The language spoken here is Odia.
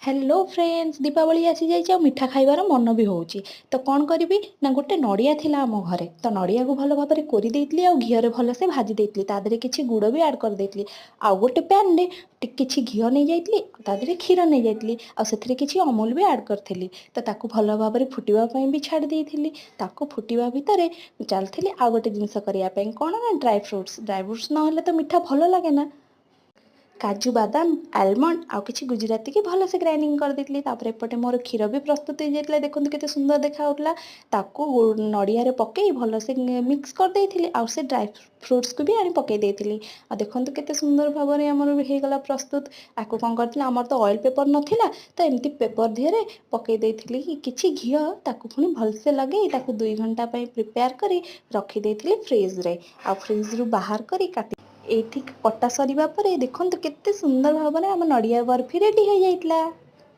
ହ୍ୟାଲୋ ଫ୍ରେଣ୍ଡସ୍, ଦୀପାବଳି ଆସିଯାଇଛି ଆଉ ମିଠା ଖାଇବାର ମନ ବି ହେଉଛି। ତ କ'ଣ କରିବି ନା, ଗୋଟେ ନଡ଼ିଆ ଥିଲା ଆମ ଘରେ, ତ ନଡ଼ିଆକୁ ଭଲ ଭାବରେ କୋରି ଦେଇଥିଲି ଆଉ ଘିଅରେ ଭଲସେ ଭାଜି ଦେଇଥିଲି। ତା ଦେହରେ କିଛି ଗୁଡ଼ ବି ଆଡ଼୍ କରିଦେଇଥିଲି। ଆଉ ଗୋଟେ ପ୍ୟାନ୍ରେ କିଛି ଘିଅ ନେଇଯାଇଥିଲି, ତା ଦେହରେ କ୍ଷୀର ନେଇଯାଇଥିଲି ଆଉ ସେଥିରେ କିଛି ଅମୁଲ ବି ଆଡ଼୍ କରିଥିଲି। ତ ତାକୁ ଭଲ ଭାବରେ ଫୁଟିବା ପାଇଁ ବି ଛାଡ଼ି ଦେଇଥିଲି। ତାକୁ ଫୁଟିବା ଭିତରେ ଚାଲିଥିଲି ଆଉ ଗୋଟେ ଜିନିଷ କରିବା ପାଇଁ। କ'ଣ ନା ଡ୍ରାଏ ଫ୍ରୁଟ୍ସ। ଡ୍ରାଏ ଫ୍ରୁଟ୍ସ ନହେଲେ ତ ମିଠା ଭଲ ଲାଗେ ନା। କାଜୁ, ବାଦାମ, ଆଲମଣ୍ଡ ଆଉ କିଛି ଗୁଜୁରାତିକି ଭଲସେ ଗ୍ରାଇଣ୍ଡିଙ୍ଗ କରିଦେଇଥିଲି। ତାପରେ ଏପଟେ ମୋର କ୍ଷୀର ବି ପ୍ରସ୍ତୁତ ହେଇଯାଇଥିଲା। ଦେଖନ୍ତୁ କେତେ ସୁନ୍ଦର ଦେଖାଯାଉଥିଲା। ତାକୁ ନଡ଼ିଆରେ ପକାଇ ଭଲସେ ମିକ୍ସ କରିଦେଇଥିଲି ଆଉ ସେ ଡ୍ରାଏ ଫ୍ରୁଟ୍ସକୁ ବି ଆଣି ପକାଇ ଦେଇଥିଲି। ଆଉ ଦେଖନ୍ତୁ କେତେ ସୁନ୍ଦର ଭାବରେ ଆମର ହେଇଗଲା ପ୍ରସ୍ତୁତ। ଆକୁ କ'ଣ କରିଥିଲି, ଆମର ତ ଅଏଲ୍ ପେପର୍ ନଥିଲା, ତ ଏମିତି ପେପର୍ ଦେହରେ ପକାଇ ଦେଇଥିଲି କିଛି ଘିଅ। ତାକୁ ପୁଣି ଭଲସେ ଲଗେଇ ତାକୁ 2 ଘଣ୍ଟା ପାଇଁ ପ୍ରିପେୟାର କରି ରଖିଦେଇଥିଲି ଫ୍ରିଜରେ। ଆଉ ଫ୍ରିଜରୁ ବାହାର କରି କାଟି ଏଇଠି କଟା ସରିବା ପରେ ଦେଖନ୍ତୁ କେତେ ସୁନ୍ଦର ଭାବରେ ଆମ ନଡ଼ିଆ ବର୍ଫି ରେଡ଼ି ହେଇଯାଇଥିଲା।